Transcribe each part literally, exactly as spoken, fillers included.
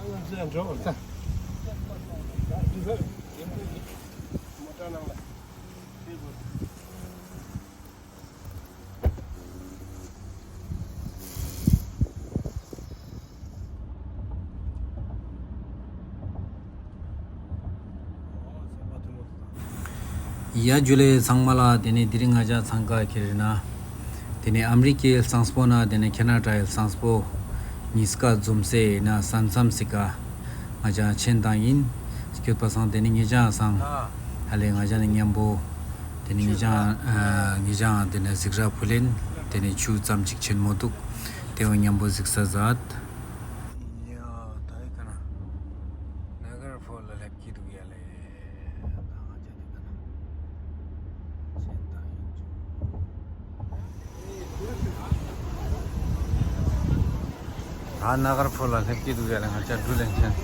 ཡ་ཇུ་ལེ་ཚང་མ་ལ། དེ་ནེ་དེ་རིང་ང་ཅག་ཚང་ཀ་ཁྱེར་ན་དེ་ནེ་ཨ་མི་རི་ཀའི་གཙང་པོ་ན་དེ་ནེ་ཁེ་ན་ཌའི་གཙང་པོ་ཉིས་ཀ་འཛོམས་སེ་ན་ས་མཚམས་སི་ཀ་ང་ཅག་ཆེན་ཏང་ཨིན། སྐྱོད་པ་སང་དེ་ནེ་ངེ་ཅག་སང་ཧ་ལེ་ང་ཅག་ནི་ཉམ་པོ་དེ་ནེ་ངེ་ཅག་ཨ་ངེ་ཅག་དེ་ནེ་གཟིགས་ར་ཕུལ་ཨིན། དེ་ནེ་ཆུ་ཙམ་ཅིག་ཆེན་མོ་འདུག། དེ་བོ་ཉམ་པོ་གཟིགས་ས་ཛད། ཡ་ད་ཨི་ཀ་ན་ནཱ་གར་ཕོལ་ལ་ལེབས་ཀྱི་འདུག་ཡ་ལེ། ད་ང་ཅག་དེ་ཀ་ན་ཆེན་ཏང་ཨིན་ཅུ། ད་ནཱ་གར་ཕོལ་ལ་ལེབས་ཀྱི་འདུག་ཡ་ལེ། ང་ཅག་འགྲུལ་ལེན་ཆེན།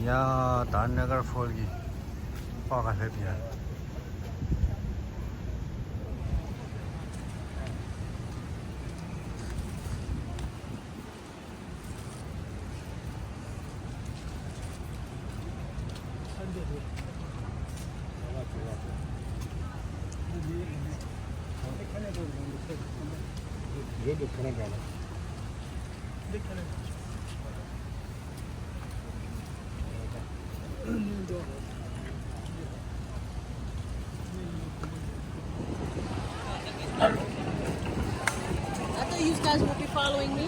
ཡ་ད་ནཱ་གར་ཕོལ་གྱི་པ་ག་ལེབས་ཡ། I thought you guys would be following me.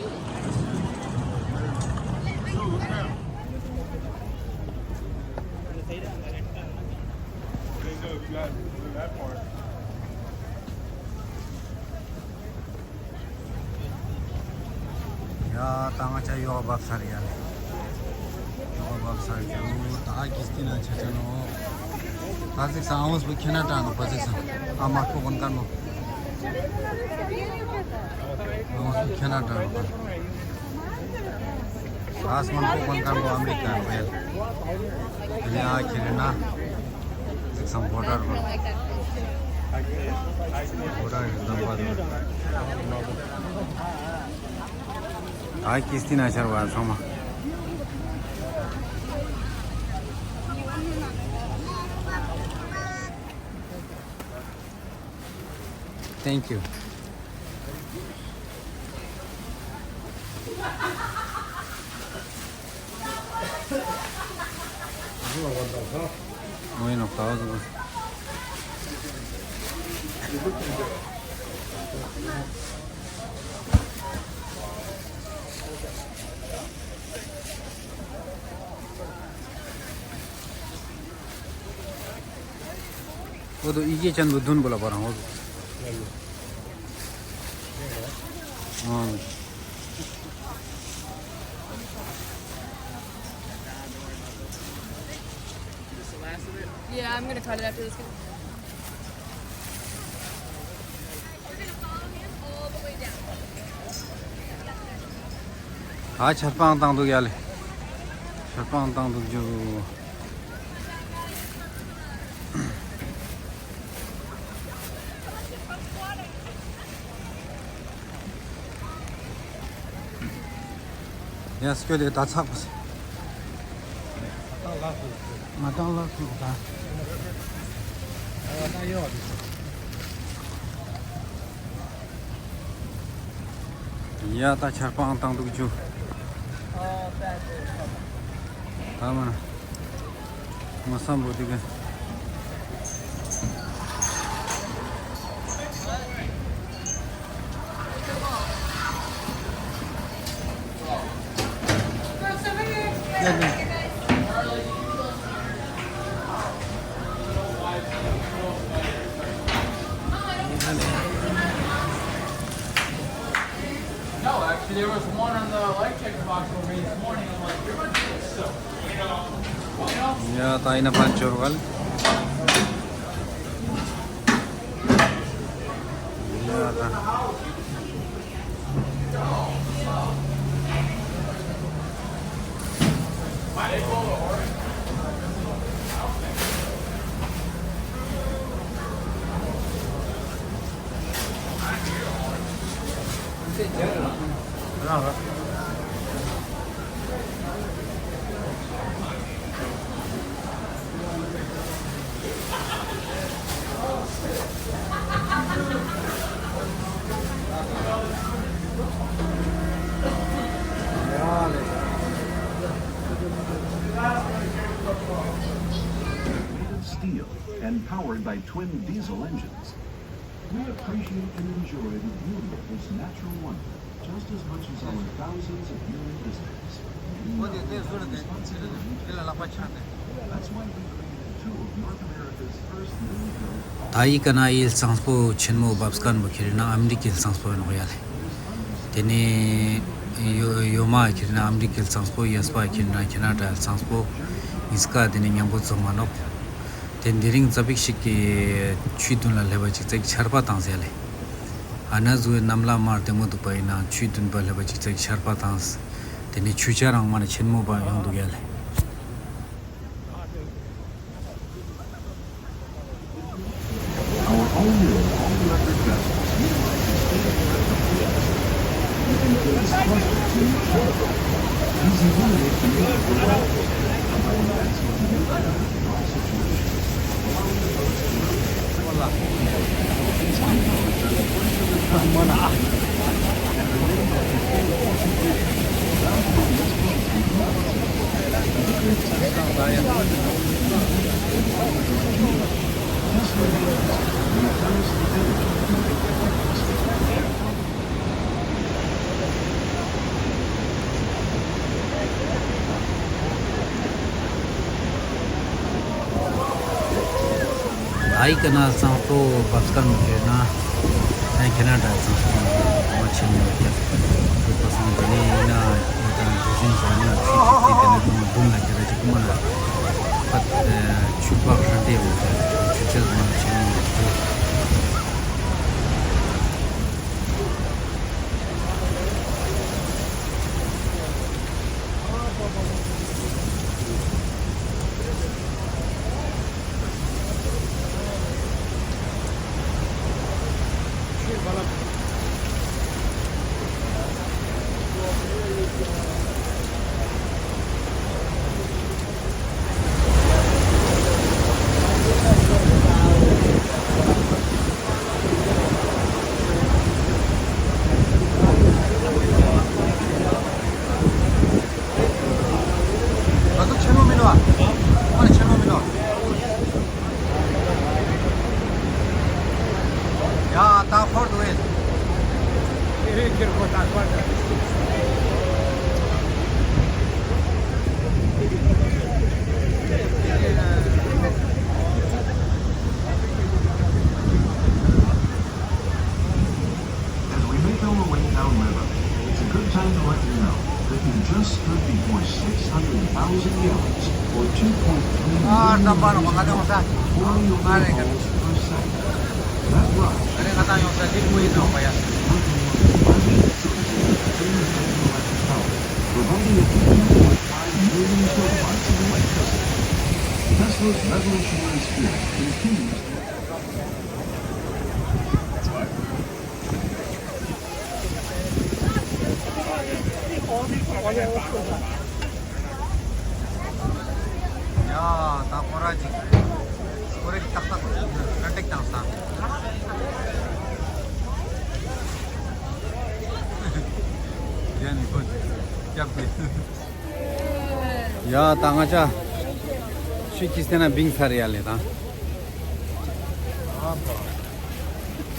ཡ་ད་ང་ཅག་ཡོག་བབས་ཚར་ཡ་ལེ། ཡོག་བབས་ཚར་ཡ། ད་ཀིས་ཏི་ན་ཆ་ཆ་ནོག། ད་གཟིགས་ས་ཨ་ངོས་པོ་ཁེ་ན་ཌ་ནོག་པ། གཟིགས་ས་ཨ་མ་ཀོ་གོན་ཁན་པོ། ཨ་ངོས་པོ་ཁེ་ན་ཌ་ནོག་པ། ཨ་སྔོན་པོ་གོན་ཁན་པོ་ཨ་མི་རི་ཀ་ནོག་པ། ཡ་ཁྱེར་ན་གཟིགས་ས་བོར་ཌར་པ། བོར་ཌར་གྱི་འཛམ་བུ་གླིང་པ། ད་ཀིས་ཏི་ན་ཆར་བ་ཚང་མ། Thank you. འོ་དོ་ཡི་གེ་ཅན་བོ་དུན་བོ་ལ་བ་རང་འོ་དོ། Yeah, I'm gonna cut it after this. ཨ་ཆར་པ་ཨང་བཏང་འདུག་ཡ་ལེ། ཆར་པ་ཨང་བཏང་འདུག་ཇུ། ཡ་སྐྱོད་དེ་ད་ཚགས་པོ་སེ། ང་ཏང་ལགས་སུ་ད། ཡ་ད་ཆར་པ་ཨང་བཏང་འདུག་ཇུ། ད་མ་ན། ང་སམ་བོ་དེ་ག། No, actually, there was one on the light check box over this morning. I'm like, "You're gonna do this still." You know? ཡ་ད་ཨིན་ན་ཕན་ཆོར་ག་ལེ། ཡ་ད། Steel and powered by twin diesel engines. We appreciate and enjoy the beauty of this natural wonder just as much as our thousands of human visitors. We know we have a responsibility to protect. That's why we created two of North America's first newly built ད་ཡི་ཀ་ན་ཡི་ལྩངས་པོ་ཆེན་མོ་བབས་ཁན་བོ་ཁྱེར་ན་ཨ་མི་རི་ཀའི་ལྩངས་པོ་ཡིན་ནོག་ཡ་ལེ། ཏེ་ནེ་ཡོ་ཡོ་མ་ཁྱེར་ན་ཨ་མི་རི་ཀའི་ལྩངས་པོ། གཡས་པ་ཁྱེར་ན་ཁེ་ན་ཌའི་ལྩངས་པོ། ཉིས་ཀ་ཏེ་ནེ་ཉམ་པོ་ཙམ་མ་ནོག། ཏེ་དེ་རིང་ཙ་པིག་ཞིག་གི་ཆུའི་དུན་ལ་སླེབས་པ་ཅིག་ཙ་པིག་ཆར་པ་བཏང་ཟེར་ལེ། ཨ་ན་ཟུག་གི་གནམ་ལ་མ་བདེ་མོ་འདུག་པ་ཡིན་ན་ཆུའི་དུན་པ་སླེབས་པ་ཅིག་ཙ་པིག་ཆར་པ་བཏང་། ཏེ་ནེ་ཆུ་ཆར་རང་མ་ནེ་ཆེན་མོ་བ་ཡོང་འདུག་ཡ་ལེ། Our all-new, all-electric vessels utilize the state-of-the-art technologies. You can feel this cluster to each other. Easy running to meet the world. Combine the excellent new electric power situation, allowing the boats to rotate freely. These new powers are the first of their kind. ཨ་ཡི་ཀ་ན་ལྩངས་པོ་བབས་ཁན་བོ་ཁྱེར་ན་ཨ་ཁེ་ན་ཌའི་ལྩངས་པོ་མ་ཆེན་མོ་ཡོད་ཀྱག། ཡོད་པ་སང་ཏེ་ནེ་ཡིན་ན་ཡོད་དང་དེ་བཞིན་ཟ་ན་ཆུ་ཆུ་ཏེ་ཏེ་ནེ་དུང་དུང་ལ་ཁྱེར་ར་ཅིག་ཀུ་མ་ན་ཕ་ཆུ་བག་ཧྲན་ཏེ་ཡོང་ཀྱག། ཆུ་ཆེན་མ་ཆེན་མོ་ཡོད་ཀྱག། ང་ཚོ་ཆེན་མོ་མིན་ནོག། ཨ་ནི་ཆེན་མོ་མིན་ནོག། ཡ་ད་ཁོར་དུ་ཨིན། As we make our way downriver, it's a good time to let you know that you just stood before six hundred thousand gallons, or two point three million liters of oil you can hold per second. That rush is the power, providing up to two point five million kilowatts of electricity. Tesla's revolutionary spirit continues to ཡ་ད་ཁོ་ར་ཅིག་ཁོ་རེ་ཏག་ཏག་ཏན་ཏིག་བཏང་ས། ཡ་ནི་ཁོ་སྐྱབས་ཏེ། ཡ་ད་ང་ཅ་ཤི་ཁྱི་སྟེ་ན་བིང་ཚར་ཡ་ལེ་ད།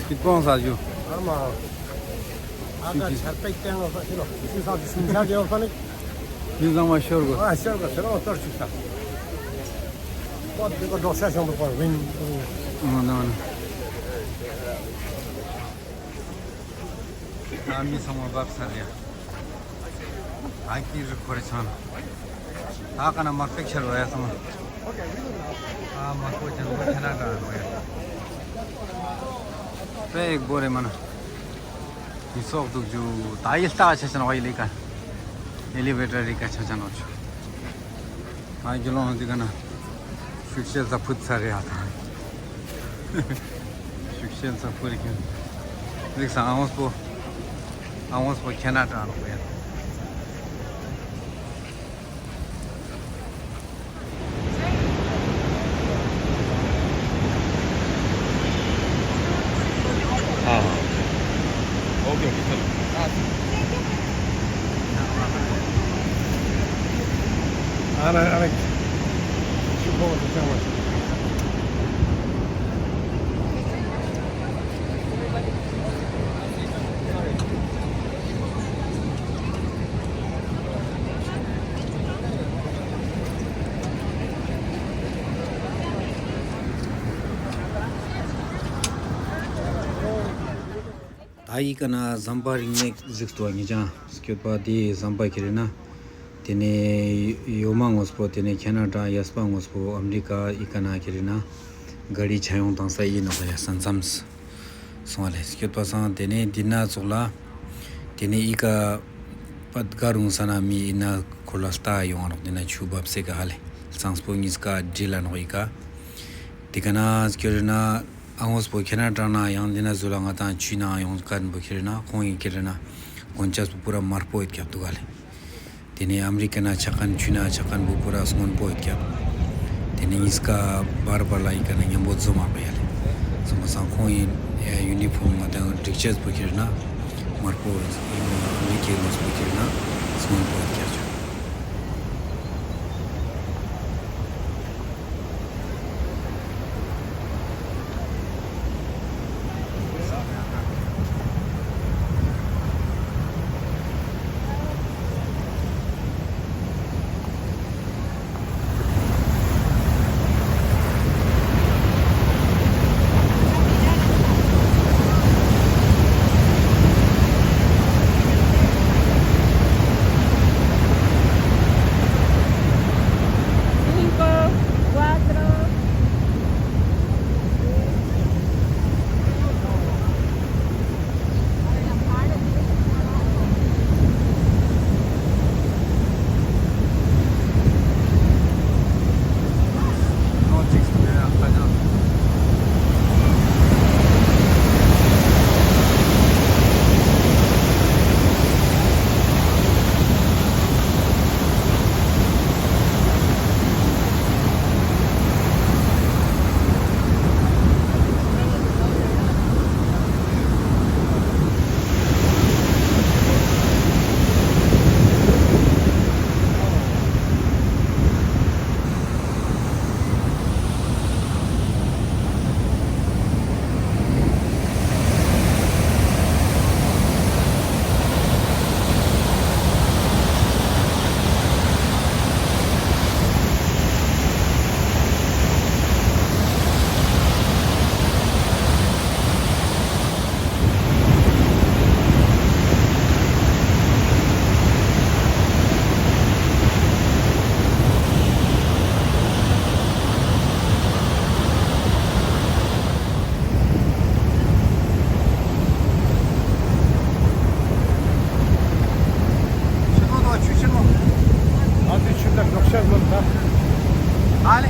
སྐྱིད་པོ་ས་ཞུ། ཨ་ཀ་ཆར་པེག་ཏེང་ལོ་ས་ཤི་ལོ། ཤི་ས་ཤི་ཤར་ཡོད་ས་ནི། མི་ཚང་མ་ཤོར་གོ། ཨ་ཤོར་གོ་ཤོར་གོ་ཏོར་ཤི་ས། པོ་དེ་གོ་འགྲོ་ཤ་ཤོང་དུ་པར་ཝིན། ཨ་ན་ན། ད་མི་ཚང་མ་བབས་ཚར་ཡ། ཨ་ཀི་རི་ཁོ་རེ་ཆང་། ད་ཀ་ན་མ་པེག་ཤར་བ་ཡ་ཚང་མ། ཨ་མ་ཁོ་ཅན་ཁོ་ཁེ་ན་ཌ་ར་ཡ། པེག་བོ་རེ་མ་ན། ཡི་སོག་དུག་ཇུ། ད་ཡི་ལྟ་ཆ་ཆ་ན་བ་ཡི་ལི་ཀ། ཨེ་ལི་ཝེ་ཊར་རི་ཀ་ཆ་ཆ་ན་ཆུ། ཨ་གི་ལོང་འདི་ཀ་ན་ཤུག་ཤེལ་ས་ཕུད་ཚར་ཡ་ད། ཤུག་ཤེལ་ས་ཕུད་རི་ཁན། རིག་ས་ཨ་ཝང་སྤོ། ཨ་ཝང་སྤོ་ཁེ་ན་ཌ་ལོག་ཡ། ཨ་ར་ཨ་ར། ད་འི་ཀ་ན་ཟམ་པ་རིང་མོ་ཞིག་འདུག་པ། ཉེ་ཞ་སྐྱོད་པ་འི་ཟམ་པ་ཁྱེར་ན། དེ་ནས་ཡོ་མ་ངོས་པོ། དེ་ནས་ཁེ་ན་ཌ། གཡས་པ་ངོས་པོ་ཨ་མི་རི་ཀ། འི་ཀ་ན་ཁྱེར་ན་ག་རི་ཆ་ཡོང་བཏང་ས་ཨིན་ནོག་ཡ། ས་མཚམས་སོང་བ་ལེ། སྐྱོད་པ་སང་དེ་ནས་འི་ན་ཙོགས་ལ། དེ་ནས་འི་ཀ་པད་ག་རུང་ས་ན་མི་ཨིན་ན་ཁོ་ལ་ལྟ་ཡོང་ང་ནོག། དེ་ན་ཆུ་འབབ་སེ་ག་ཧ་ལེ། གཙང་པོ་གཉིས་ཀ་འདྲིལ་ལ་ནོག་འི་ཀ། དེ་ཀ་ན་ཁྱེར་ན་ཨ་ངོས་པོ་ཁེ་ན་ཌ་ན་ཡང་འི་ན་ཟུ་ལ་ང་དང་ཆུ་ན་ཡོང་མཁན་པོ་ཁྱེར་ན་ཁོང་ངི་ཁྱེར་ན་གོན་ཆས་པོ་པུ་ར་དམར་པོ་ཡོད་ཀྱག་འདུག་ག་ལེ། དེ་ནས་ཨ་མི་རི་ཀ་ན་ཆ་མཁན་ཆུ་ན་ཆ་མཁན་པོ་པུ་ར་སྔོན་པོ་ཡོད་ཀྱག། དེ་ནས་གཉིས་ཀ་བར་བར་ལ་འི་ཀ་ན་མཉམ་པོ་འཛོམས་མ་པ་ཡ་ལེ། སོང་པ་སང་ཁོང་ངི་ཡུ་ནི་ཕོརམ་ང་དང་སྒྲིག་ཆས་པོ་ཁྱེར་ན་དམར་པོ་ཡིན་ནོག། ཨ་མི་རི་ཀའི་ངོས་པོ་ཁྱེར་ན་སྔོན་པོ་ཡོད་ཀྱག་ཆུ། Cinco, cuatro. ཆེན་མོ་དང་ཆུ་ཆེན་མོ། ཨ་དེ་ཆུ་དང་འབྲོག་ཤར་མོ་ད། ཨ་ལེ།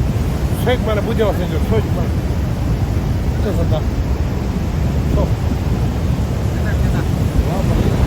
སོད་མ་ན་བུ་ཇ་བ་སེ་ཇོ་སོད་མ་ན། ཅི་ས་ད། སོ། ཁྱེད་ད་ཁྱེད་ད། ཡ་བ།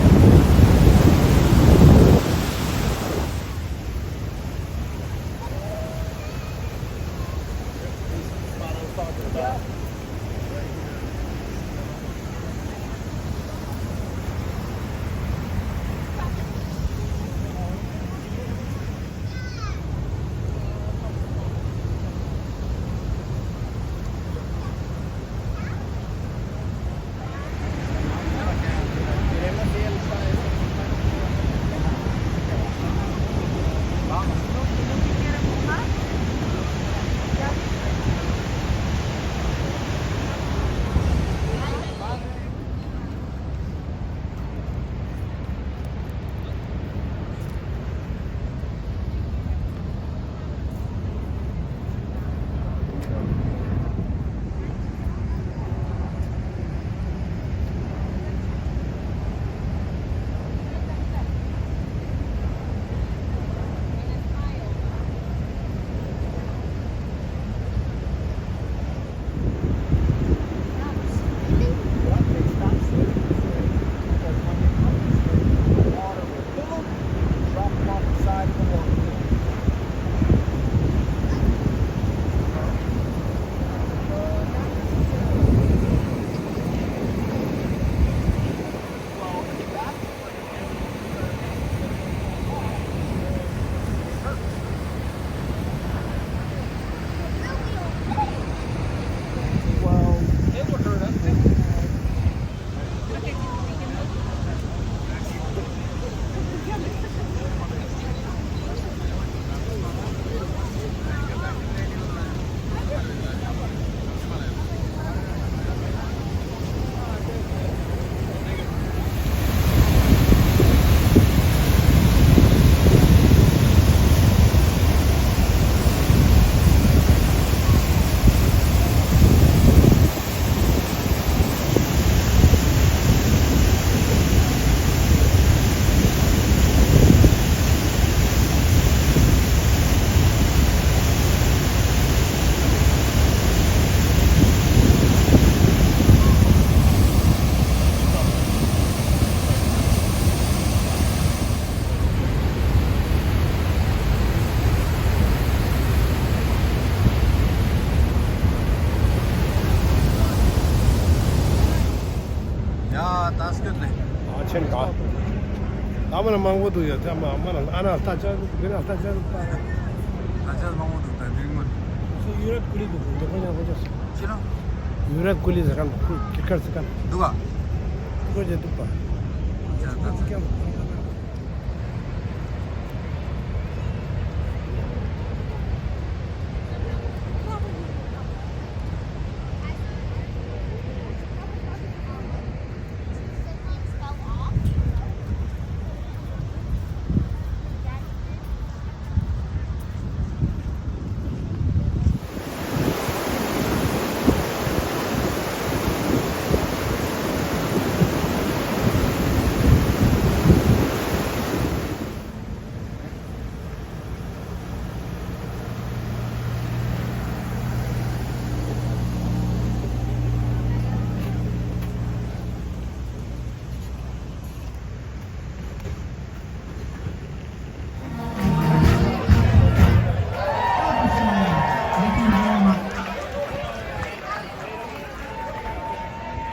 མང་པོ་འདུག་ཡ། ད་མ་མ་ལ་ཨ་ན་ལྟ་ཅག་འདུག་དེ་ན་ལྟ་ཅག་འདུག་ད། ལྟ་ཅག་མང་པོ་འདུག་ད་འདི་མ། ཡུ་ར་ཀུ་ལི་འདུག་འདི་ཁོ་ཡང་ཁོ་ཅག་ཅི་ན། ཡུ་ར་ཀུ་ལི་ཟེར་ཁན་ཁུ་ཁི་ཁར་ཟེར་ཁན་འདུག་ག་ཁོ་ཅག་འདུག་པ། ཡ་ད་ད།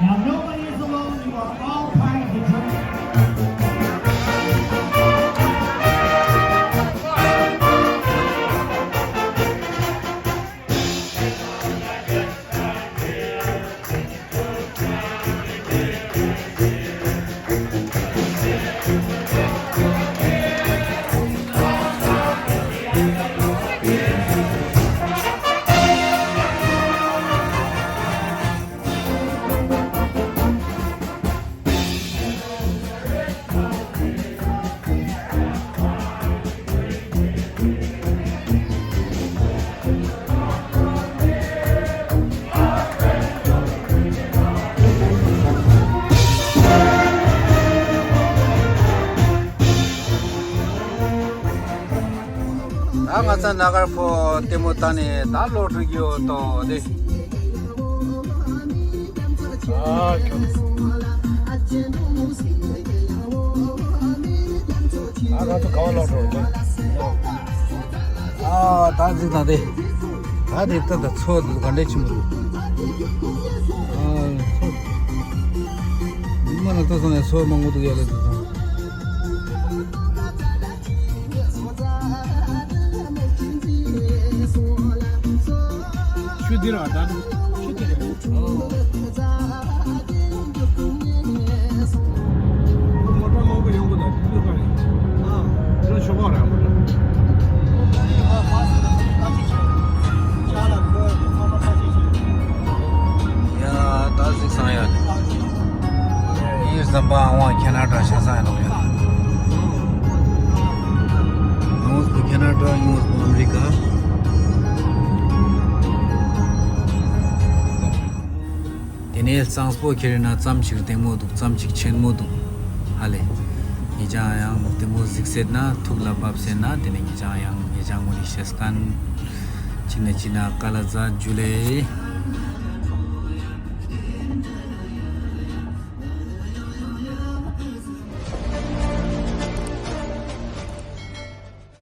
Now, nobody is alone. You are all part of the journey. ད་ང་ཚ་ན་གར་ཕོ་ལྟད་མོ་ལྟ་ནེ་ད་ལོག་འགྲོ་གི་ཡོད་དོ་དེ། ཨ་ཁྱོད། ཨ་ང་ཚོ་ག་བ་ལོག་འགྲོ་དེ། ཨ་ད་གཟིགས་དང་དེ། ད་དེ་ལྟ་ད་མཚོ་ག་འདྲ་ཆེན་པོ་འདུག་ཨ་མཚོ། མི་མ་ན་ལྟ་སོང་ཡ་མཚོ་མང་པོ་འདུག་ཡ་ལེ་དེ་དང་། ཆུ་འདི་ར་ད་ཆུ་འདི་ར། མོ་ཊ་མང་པོ་ཡོང་གི་འདུག་ཡོད་པ་རེད། ཨ་འདི་ལ་ཞོགས་པ་ར་མོ་ཊ། ཡ་ད་གཟིགས་སང་ཡ། ཡིན་ཟམ་པ་ཨ་ཝང་ཁེ་ན་ཌ་ཆ་ས་ཡ་ནོག་ཡ། ཡོངས་པོ་ཁེ་ན་ཌ་ཡོངས་པོ་ཨ་མི་རི་ཀ། དེ་ནས་གཙང་པོ་ཁྱེར་ན་ཙམ་ཞིག་ལྟད་མོ་འདུག་ཙམ་ཞིག་ཆེན་མོ་འདུག་ཧ་ལེ། ངེད་ཅག་ཡང་ལྟད་མོ་གཟིགས་ཟེར་ན་ཐུགས་ལ་བབས་ཟེར་ན་དེ་ནས་ངེད་ཅག་ཡང་ངེད་ཅག་ངོ་ནས་ཤེས་མཁན་ཅི་ན་ཅི་ན་ཀ་ལ་ཛ་ཇུ་ལེ།